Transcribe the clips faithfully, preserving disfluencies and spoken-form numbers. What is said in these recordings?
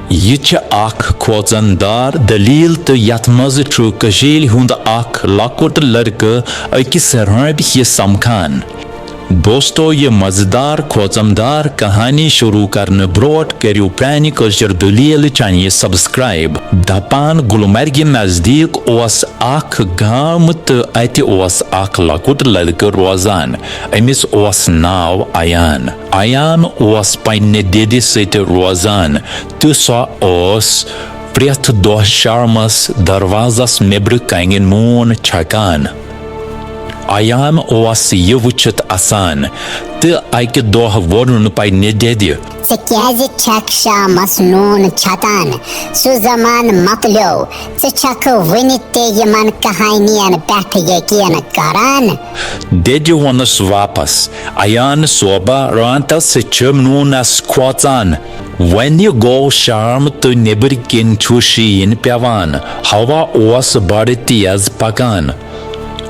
یہِ چھِ اکھ کھوژن دار دٔلیٖل تہٕ یتھ منٛز چھُ کٔشیٖرِ ہُنٛد اکھ لۄکُٹ لڑکہٕ أکِس رٲنٛٹہِ سمکھان۔ دوستو، یہِ مزٕدار کھوژن دار کہانی شروع کرنہٕ برونٛٹھ کٔرِو پرٛانہِ کٲشِر دٔلیٖل چینلہِ subscribe۔ دپان گلمرگہِ نزدیٖک اوس اکھ گام تہٕ اتہِ اوس اکھ لۄکُٹ لڑکہٕ روزان۔ أمِس اوس ناو ایان۔ ایان اوس پننہِ دٮ۪دِ سۭتۍ روزان تہٕ سۄ ٲس پرٛٮ۪تھ دۄہ شامس دروازس نیبرٕ کنہِ نوٗن چھکان۔ ایان اوس یہِ وٕچھِتھ اسان تہٕ اکہِ دۄہ ووٚنُن پننہِ دٮ۪دِ۔ "ژٕ کیازِ چھکھ شامس نوٗن چھکان؟ سُہ زمانہٕ مۄکلیو۔ ژٕ چھکھ وُنہِ تہِ یِمن کہانین پٮ۪ٹھ یقین کران؟" دٮ۪دِ ووٚنُس واپس، "ایان صٲبہ، رٲنٛتس چھِ نوٗنس کھوژان۔" وۄنہِ گوٚو شام تہٕ نیبرۍ کِنۍ چھُ شیٖن پٮ۪وان۔ ہوا اوس بڑٕ تیز پکان۔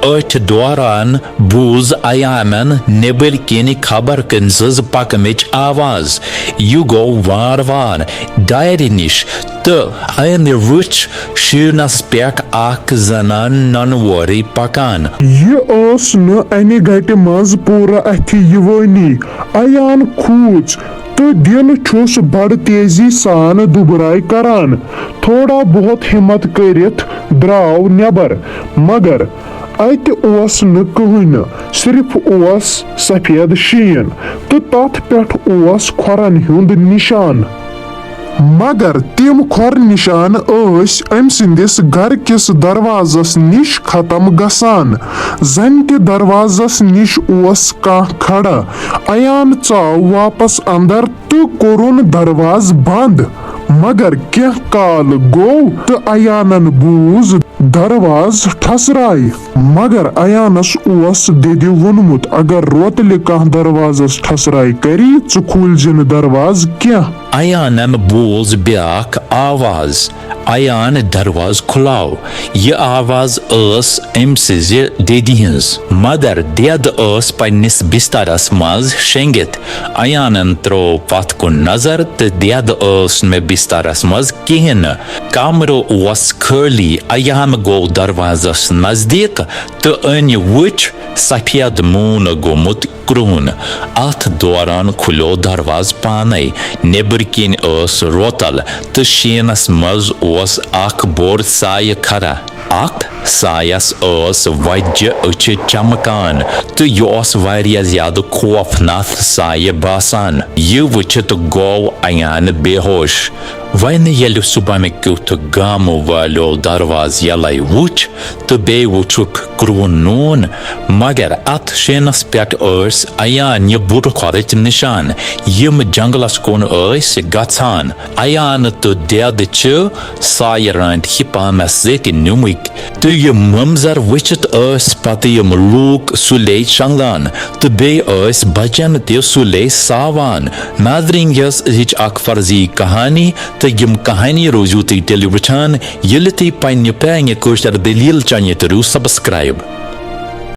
أتھۍ دوران بوٗز ایانن نیبرۍ کِنۍ خبر کٔمۍ سٕنٛز پکنٕچ آواز۔ یہِ گوٚو وارٕ وارٕ دارِ نِش تہٕ أمۍ وٕچھ شیٖنس پٮ۪ٹھ اکھ زنان ننہٕ وورٕے پکان۔ یہِ ٲس نہٕ انہِ گٹہِ منٛز پوٗرٕ اتھِ یِوٲنی۔ ایان کھوٗژ تہٕ دِل چھُس بڑٕ تیزی سان دُبراے کران۔ تھوڑا بہت ہمت کٔرِتھ درٛاو نٮ۪بر، مگر اتہِ اوس نہٕ کٕہٕنۍ، صرف اوس سفید شیٖن تہٕ تتھ پٮ۪ٹھ اوس کھۄرن ہُنٛد نشان۔ مگر تِم کھۄر نشان ٲسۍ أمۍ سٕنٛدِس گرٕ کِس دروازس نِش ختم گژھان۔ زن تہِ دروازس نِش اوس کانٛہہ کھڑا۔ ایان ژاو واپس اندر تہٕ کوٚرُن دروازٕ بند۔ مگر کینٛہہ کال گوٚو تہٕ ایانن بوٗز دروازٕ ٹھسراے۔ مگر ایانس اوس دِدِ ووٚنمُت، اگر روتلہِ کانٛہہ دروازس ٹھسراے کری، ژٕ کھوٗلزِ نہٕ دروازٕ کینٛہہ۔ ایانن بوٗز بیاکھ آواز، "ایان، دروازٕ کھُلاو۔" یہِ آواز ٲس أمۍ سٕنٛزِ دِدِ ہٕنٛز، مگر دٮ۪د ٲس پننِس بسترس منٛز شیٚنگِتھ۔ ایانن ترٲو پتھ کُن نظر تہٕ دٮ۪د ٲس نہٕ بسترس منٛز کِہیٖنۍ نہٕ۔ کمرٕ اوس خٲلی۔ ایان گوٚو دروازس نزدیٖک تہٕ أنۍ وٕچھ سفید نوٗن گوٚمُت کرٛہُن۔ اتھ دوران کھُلیو دروازٕ پانے۔ نیبرۍ کِنۍ ٲس روتل تہٕ شیٖنس منٛز اوس اکھ بوٚڑ سایہِ کھڑا۔ اتھ سایس ٲس وۄزجہِ أچھ چمکان تہٕ یہِ اوس واریاہ زیادٕ خوفناک سایہِ باسان۔ یہِ وٕچھِتھ گوٚو ایان بے ہوش۔ وۄنۍ ییٚلہِ سُہ بۄنہٕ کیُتھ گامہٕ والیو دروازٕ یلے وُچھ تہٕ بیٚیہِ وُچھُکھ کرٛہُن نوٗن، مگر اتھ شیٖنس پٮ۪ٹھ ٲسۍ ایان نہِ بُرٕ کھۄرٕچ نشان، یِم جنگلس کُن ٲسۍ گژھان۔ ایان تہٕ دٮ۪د چھِ سایہِ رٲنٛٹۍ پانس سۭتۍ نِمٕتۍ۔ تہٕ یہِ منظر وٕچھِتھ ٲسۍ پتہٕ یِم لوٗکھ سُلے شۄنٛگان تہٕ بیٚیہِ ٲسۍ بچن تہِ سُلے ساوان۔ ناظریٖن، یہِ ٲس أزِچ اکھ فرضی کہانی تہٕ یِم کہانی روٗزِو تُہۍ تیٚلہِ وٕچھان ییٚلہِ تُہۍ پننہِ پرٛانہِ کٲشِر دٔلیٖل چینلہِ کٔرِو subscribe۔